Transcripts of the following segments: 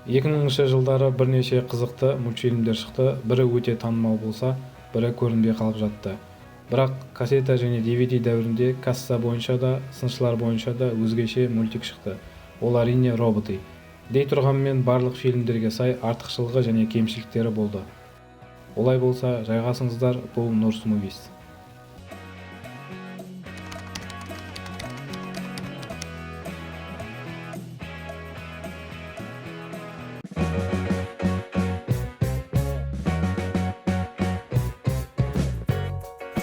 2000 жылдары бірнеше қызықты мультфильмдер шықты. Бірі өте танымал болса, бірі көрінбей қалып жатты. Бірақ кассета және DVD дәуірінде касса бойынша да, сыншылар бойынша да өзгеше мультик шықты. Ол, әрине, «Роботы». Дей тұрғанмен, барлық фильмдерге сай артықшылығы және кемшіліктері болды. Олай болса, жайғасыңыздар, бұл Нурс Мувис.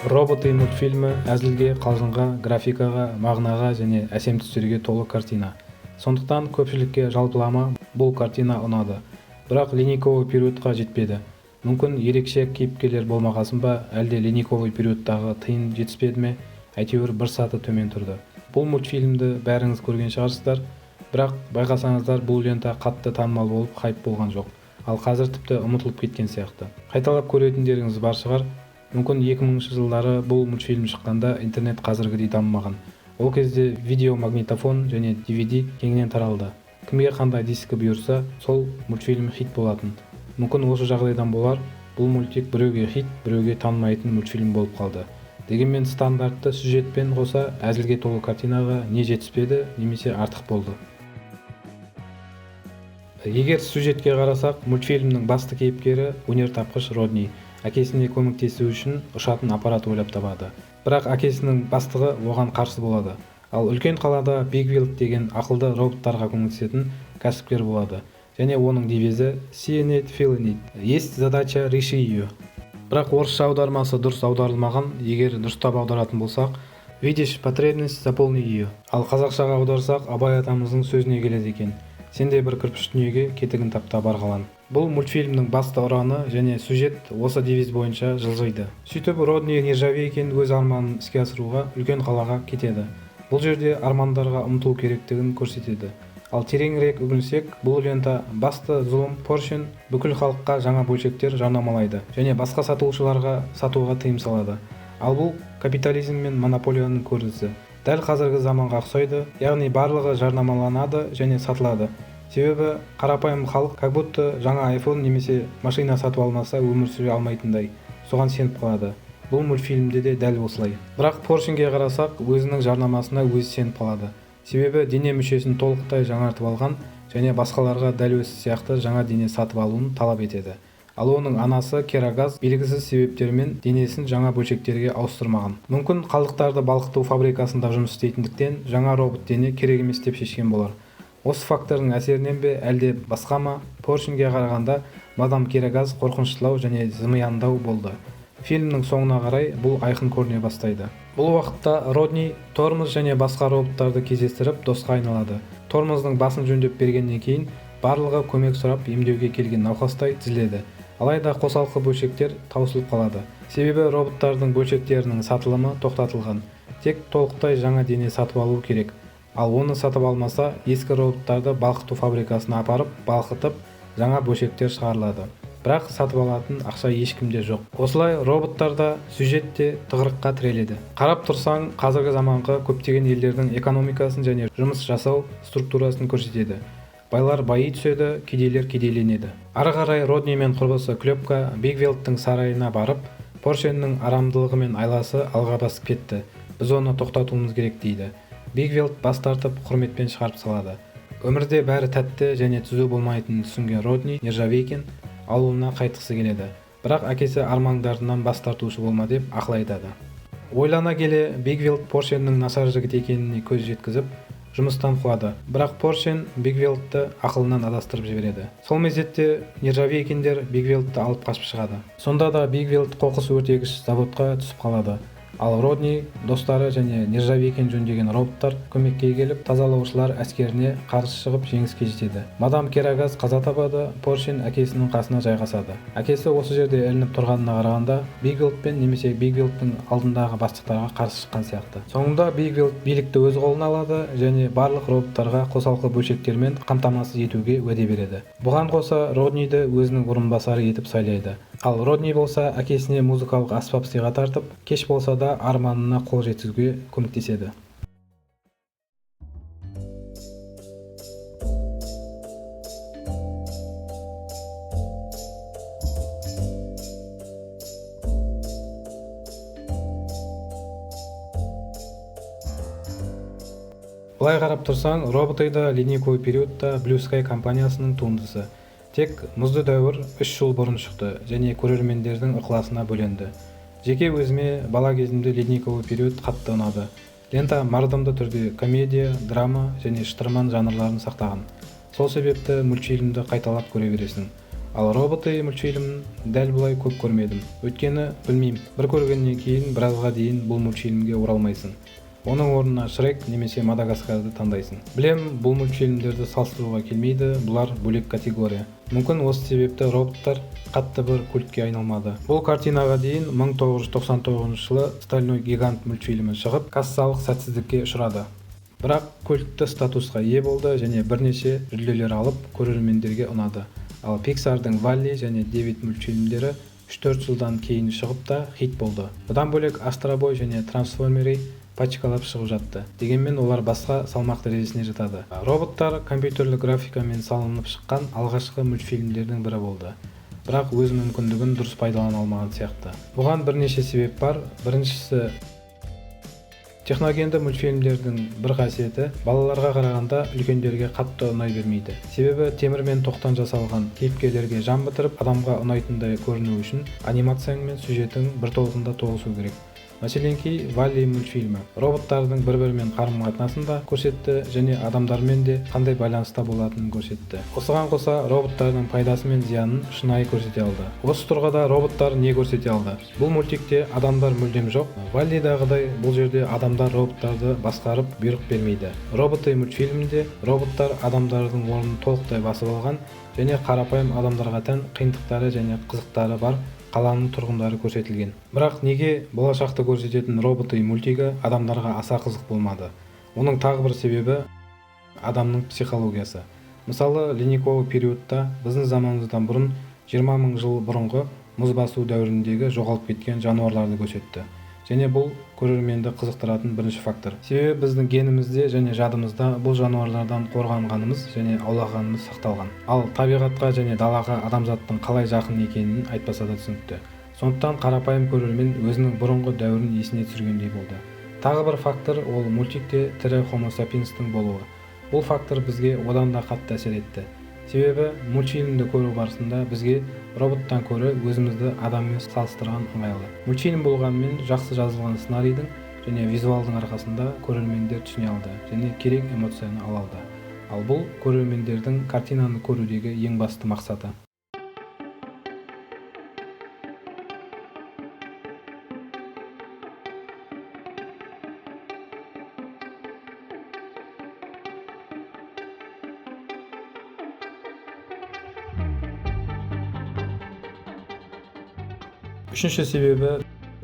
«Роботы» мультфильмі әзілге, қалжыңға, графикаға, мағынаға және әсем түстерге толы картина. Сондықтан көпшілікке жалпылама бұл картина ұнады. Бірақ ледниковый периодқа жетпеді. Мүмкін, ерекше кейіпкерлер болмағасын ба, әлде ледниковый периодтағы тиын жетіспеді ме, әйтеуір бір саты төмен тұрды. Бұл мультфильмді бәріңіз көрген шығарсыздар. Бірақ байқасаңыздар, бұл лента қатты танымал болып, хайп болған жоқ. Ал қазір тіпті ұмытылып кеткен сияқты. Қайталап көретіндеріңіз бар шығар. Мүмкін, 2000 жылдары бұл мультфильм шыққанда интернет қазіргідей дамымаған. Ол кезде видеомагнитофон және DVD кеңінен таралды. Кімге қандай дискі бұйырса, сол мультфильм хит болатын. Мүмкін, осы жағдайдан болар, бұл мультик біреуге хит, біреуге танымайтын мультфильм болып қалды. Дегенмен стандартты сюжетпен қоса әзілге толы картинаға не жетіспеді немесе артық болды? Егер сюжетке қарасақ, мультфильмнің басты кейіпкері өнертапқыш Родни әкесіне көмектесу үшін ұшатын аппарат ойлап табады. Бірақ әкесінің бастығы оған қарсы болады. Ал үлкен қалада Бигвилд деген ақылды роботтарға көмектесетін кәсіпкер болады және оның девизі: «Seeing it, feeling it. Есть задача, реши ее». Бірақ орысша аудармасы дұрыс аударылмаған. Егер дұрыстап аударатын болсақ, «Видишь потребность, заполни ее». Ал қазақшаға аударсақ, Абай атамыздың сөзіне келеді екен: «Сен де бір кірпіш дүниеге кетігін тап та бар». Бұл мультфильмнің басты ұраны және сюжет осы девиз бойынша жылжиды. Сөйтіп, Родни Нержавейкин өз арманын іске асыруға үлкен қалаға кетеді. Бұл жерде армандарға ұмтылу керектігін көрсетеді. Ал тереңірек үңілсек, бұл лента басты зұлым Поршень бүкіл халыққа жаңа бөлшектер жарнамалайды және басқа сатушыларға сатуға тыйым салады. Ал бұл капитализм мен монополияның көрінісі. Дәл қазіргі заманға ұқсайды, яғни барлығы жарнамаланады және сатылады. Себебі қарапайым халық как будто жаңа айфон немесе машина сатып алмаса, өмір сүре алмайтындай, соған сеніп қалады. Бұл мультфильмде де дәл осылай. Бірақ Поршеньге қарасақ, өзінің жарнамасына өзі сеніп қалады. Себебі дене мүшесін толықтай жаңартып алған және басқаларға дәл өзі сияқты жаңа дене сатып алуын талап етеді. Ал оның анасы Керагаз белгісіз себептермен денесін жаңа бөлшектерге ауыстырмаған. Мүмкін, қалдықтарды балқыту фабрикасында жұмыс істейтіндіктен, жаңа робот дене керек емес деп шешкен болар. Осы фактордың әсерінен бе, әлде басқа ма, Поршеньге қарағанда мадам Керагаз қорқыныштылау және зымияндау болды. Фильмнің соңына қарай бұл айқын көріне бастайды. Бұл уақытта Родни Тормоз және басқа роботтарды кездестіріп, досқа айналады. Тормоздың басын жөндеп бергеннен кейін барлығы көмек сұрап емдеуге келген науқастай тізіледі. Алайда қосалқы бөлшектер таусылып қалады. Себебі роботтардың бөлшектерінің сатылымы тоқтатылған. Тек толықтай жаңа дене сатып алу керек. Ал оны сатып алмаса, ескі роботтарды балқыту фабрикасына апарып, балқытып, жаңа бөлшектер шығарылады. Бірақ сатып алатын ақша ешкімде жоқ. Осылай роботтар да, сюжет те тығырыққа тіреледі. Қарап тұрсаң, қазіргі заманғы көптеген елдердің экономикасын және жұмыс жасау структурасын көрсетеді. Байлар байи түседі, кедейлер кедейленеді. Ары қарай Родни мен құрбысы Клепка Бигвелдтің сарайына барып, Поршеннің арамдылығы мен айласы алға басып кетті, біз оны тоқтатуымыз керек дейді. Бигвелд бас тартып, құрметпен шығарып салады. Өмірде бәрі тәтті және түзу болмайтынын түсінген Родни Нержавейкин ауылына қайтқысы келеді. Бірақ әкесі армандарынан бас тартушы болма деп ақыл айтады. Ойлана келе Бигвелд Поршеннің нашар жігіт екеніне көз жеткізіп, жұмыстан қуады. Бірақ Поршен Бигвелдті ақылынан адастырып жібереді. Сол мезетте Нержавейкиндер Бигвелдті алып қашып шығады. Сонда да Бигвелд қоқыс өртегіш заводқа түсіп қалады. Ал Родни достары және Нержавейкин жөндеген роботтар көмекке келіп, тазалаушылар әскеріне қарсы шығып, жеңіске жетеді. Мадам Керагаз қаза табады. Поршень әкесінің қасына жайғасады. Әкесі осы жерде ілініп тұрғанына қарағанда, Бигвелдпен немесе Бигвелдтің алдындағы бастықтарға қарсы шыққан сияқты. Соңында Бигвелд билікті өз қолына алады және барлық роботтарға қосалқы бөлшектермен қамтамасыз етуге уәде береді. Бұған қоса Родниді өзінің орынбасары етіп сайлайды. Ал Родни болса, әкесіне музыкалық аспап сыйға тартып, кеш болса да арманына қол жеткізуге көмектеседі. Былай қарап тұрсаң, Роботы да, Ледниковый период та Blue Sky компаниясының туындысы. Тек Мұзды дәуір 3 жыл бұрын шықты және көрермендердің ықыласына бөленді. Жеке өзіме бала кезімде Ледниковый период қатты ұнады. Лента мардымды түрде комедия, драма және шытырман жанрларын сақтаған. Сол себепті мультфильмді қайталап көре бересің. Ал Роботы мультфильмін дәл бұлай көп көрмедім. Өйткені, білмеймін, бір көргеннен кейін біразға дейін бұл мультфильмге оралмайсың. Оның орнына Шрек немесе Мадагаскарды таңдайсың. Білем, бұл мультфильмдерді салыстыруға келмейді, бұлар бөлек категория. Мүмкін, осы себепті роботтар қатты бір культке айналмады. Бұл картинаға дейін 1999 жылы Стальной гигант мультфильмі шығып, кассалық сәтсіздікке ұшырады. Бірақ культті статусқа ие болды және бірнеше жүлделер алып, көрермендерге ұнады. Ал Пиксардың Валли және Дэвид мультфильмдері 3-4 жылдан кейін шығып та хит болды. Бұдан бөлек, Астробой және Трансформеры пачкалап шығып жатты. Дегенмен олар басқа салмақ дәрежесіне жатады. Роботтар компьютерлік графикамен салынып шыққан алғашқы мультфильмдердің бірі болды. Бірақ өз мүмкіндігін дұрыс пайдалана алмаған сияқты. Бұған бірнеше себеп бар. Біріншісі, техногенді мультфильмдердің бір қасиеті балаларға қарағанда үлкендерге қатты ұнай бермейді. Себебі темір мен тоқтан жасалған кейіпкерлерге жан бітіріп, адамға ұнайтындай көріну үшін анимацияң мен сюжетің бір толқында тоғысу керек. Мәселенки, Валли мультфильмі роботтардың бір бірімен қарым қатынасын да көрсетті және адамдармен де қандай байланыста болатынын көрсетті. Осыған қоса, роботтардың пайдасы мен зиянын шынайы көрсете алды. Осы тұрғыда роботтар не көрсете алды? Бұл мультикте адамдар мүлдем жоқ. Валлидағыдай, бұл жерде адамдар роботтарды басқарып, бұйрық бермейді. Роботы мультфильмінде роботтар адамдардың орнын толықтай басып алған және қарапайым адамдарға тән қиындықтары және қызықтары бар қаланың тұрғындары көрсетілген. Бірақ неге болашақты көрсететін Роботы мультигі адамдарға аса қызық болмады? Оның тағы бір себебі адамның психологиясы. Мысалы, Ледниковый периодта біздің заманымыздан бұрын 20 мың жыл бұрынғы мұз басу дәуіріндегі жоғалып кеткен жануарларды көрсетті. Және бұл көрерменді қызықтыратын бірінші фактор. Себебі біздің генімізде және жадымызда бұл жануарлардан қорғанғанымыз және аулағанымыз сақталған. Ал табиғатқа және далаға адамзаттың қалай жақын екенін айтпаса да түсінікті. Сондықтан қарапайым көрермен өзінің бұрынғы дәуірін есіне түсіргендей болды. Тағы бір фактор, ол мультикте тірі хомо сапиенстің болуы. Бұл фактор бізге одан да қатты әсер етті. Себебі мультфильмді көру барысында бізге роботтан көрі өзімізді адаммен салыстырған ыңғайлы. Мультфильм болғанымен, жақсы жазылған сценарийдің және визуалдың арқасында көрермендер түсіне алды және керек эмоцияны ала алды. Ал бұл көрермендердің картинаны көрудегі ең басты мақсаты. Үшінші себебі,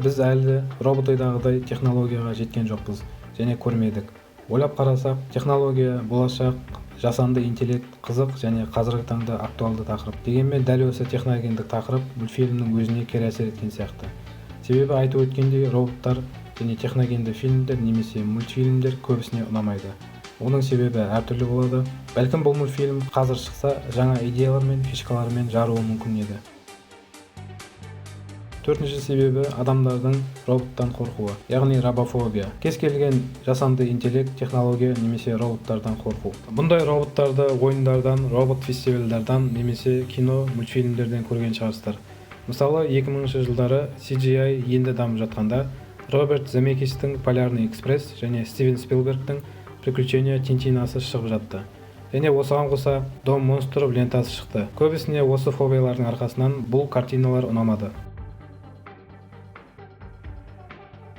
біз әлі Роботыдағыдай технологияға жеткен жоқпыз және көрмедік. Ойлап қарасақ, технология, болашақ, жасанды интеллект қызық және қазіргі таңда актуалды тақырып. Дегенмен дәл осы техногендік тақырып мультфильмнің өзіне кері әсер еткен сияқты. Себебі айтып өткендей, роботтар және техногенді фильмдер немесе мультфильмдер көбісіне ұнамайды. Оның себебі әртүрлі болады. Бәлкім, бұл мультфильм қазір шықса, жаңа идеялар мен фишкалармен жаруы мүмкін еді. Төртінші себебі, адамдардың роботтан қорқуы, яғни робофобия. Кез келген жасанды интеллект, технология немесе роботтардан қорқу. Бұндай роботтарды ойындардан, робот фестивальдардан немесе кино, мультфильмдерден көрген шығарсыздар. Мысалы, 2000 жылдары CGI енді дамып жатқанда Роберт Земекистің Полярный экспресс және Стивен Спилбергтің Приключения Тинтинасы шығып жатты. Және осыған қоса Дом монстров лентасы шықты. Көбісіне осы фобиялардың арқасынан бұл картиналар ұнамады.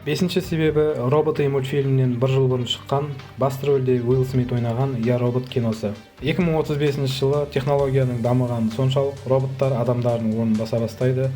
Бесінші себебі, Роботы мультфильмінен бір жыл бұрын шыққан, басты рөлде Уилл Смит ойнаған Я, робот киносы. 2035 жылы технологияның дамығаны соншалық, роботтар адамдардың орнын баса бастайды.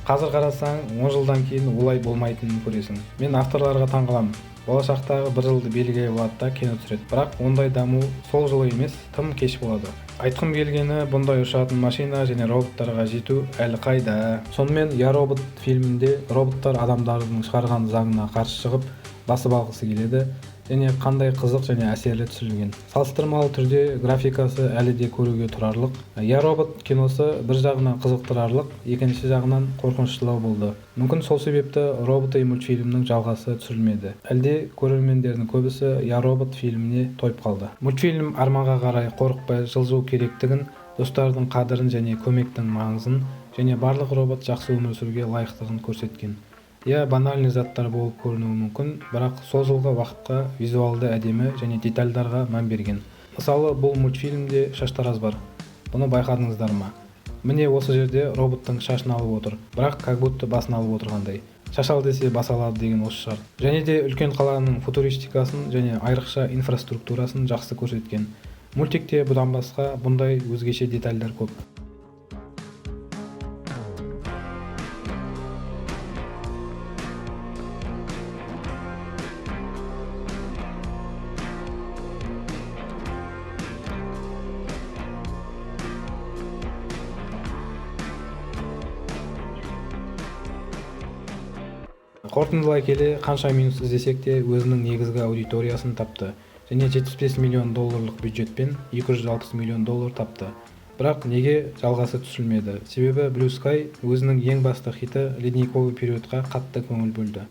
Қазір қарасаң, 10 жылдан кейін олай болмайтынын көресің. Мен авторларға таңғаламын: болашақтағы бір жылды белгілеп алады да, кино түсіреді. Бірақ ондай даму сол жылы емес, тым кеш болады. Айтқым келгені, бұндай ұшатын машина және роботтарға жету әлі қайда. Сонымен, Я, робот фильмінде роботтар адамдардың шығарған заңына қарсы шығып, басып алғысы келеді. Және қандай қызық және әсерлі түсірілген. Салыстырмалы түрде графикасы әлі де көруге тұрарлық. «Я, робот» киносы бір жағынан қызықтырарлық, екінші жағынан қорқыныштылау болды. Мүмкін, сол себепті «Роботы» мультфильмінің жалғасы түсірілмеді. Әлде көрермендердің көбісі «Я, робот» фильміне тойып қалды. Мультфильм арманға қарай қорықпай жылжу керектігін, достардың қадірін және көмектің маңызын және барлық робот жақсы өмір сүруге лайықтығын көрсеткен. Иә, банальный заттар болып көрінуі мүмкін, бірақ сол жылғы уақытқа визуалды әдемі және детальдарға мән берген. Мысалы, бұл мультфильмде шаштараз бар. Бұны байқадыңыздар ма? Міне, осы жерде роботтың шашын алып отыр, бірақ как будто басын алып отырғандай. Шаш ал десе, бас алады деген осы шығар. Және де үлкен қаланың футуристикасын және айрықша инфраструктурасын жақсы көрсеткен. Мультикте бұдан басқа бұндай өзгеше детальдар көп. Қорытындылай келе, қанша минус іздесек те, өзінің негізгі аудиториясын тапты және 75 миллион долларлық бюджетпен 260 миллион доллар тапты. Бірақ неге жалғасы түсірілмеді? Себебі Blue Sky өзінің ең басты хиті «Ледниковый периодқа» қатты көңіл бөлді.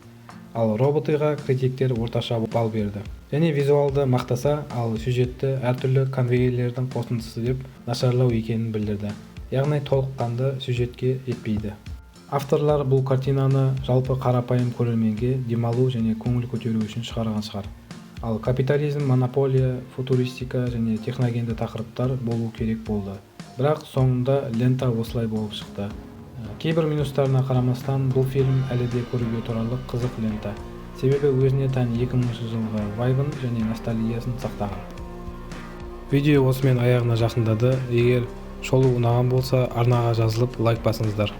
Ал «Роботыға» критиктер орташа балл берді және визуалды мақтаса, ал сюжетті әртүрлі конвейерлердің қосындысы деп нашарлау екенін білдірді. Яғни толыққанды сюжетке жетпейді. Авторлар бұл картинаны жалпы қарапайым көрерменге демалу және көңіл көтеру үшін шығарған шығар. Ал капитализм, монополия, футуристика және техногенді тақырыптар болу керек болды. Бірақ соңында лента осылай болып шықты. Кейбір минустарына қарамастан, бұл фильм әлі де көруге тұрарлық қызық лента. Себебі өзіне тән 2000 жылғы вайбын және ностальгиясын сақтаған. Видео осымен аяғына жақындады. Егер шолу ұнаған болса, арнаға жазылып, лайк басыңыздар.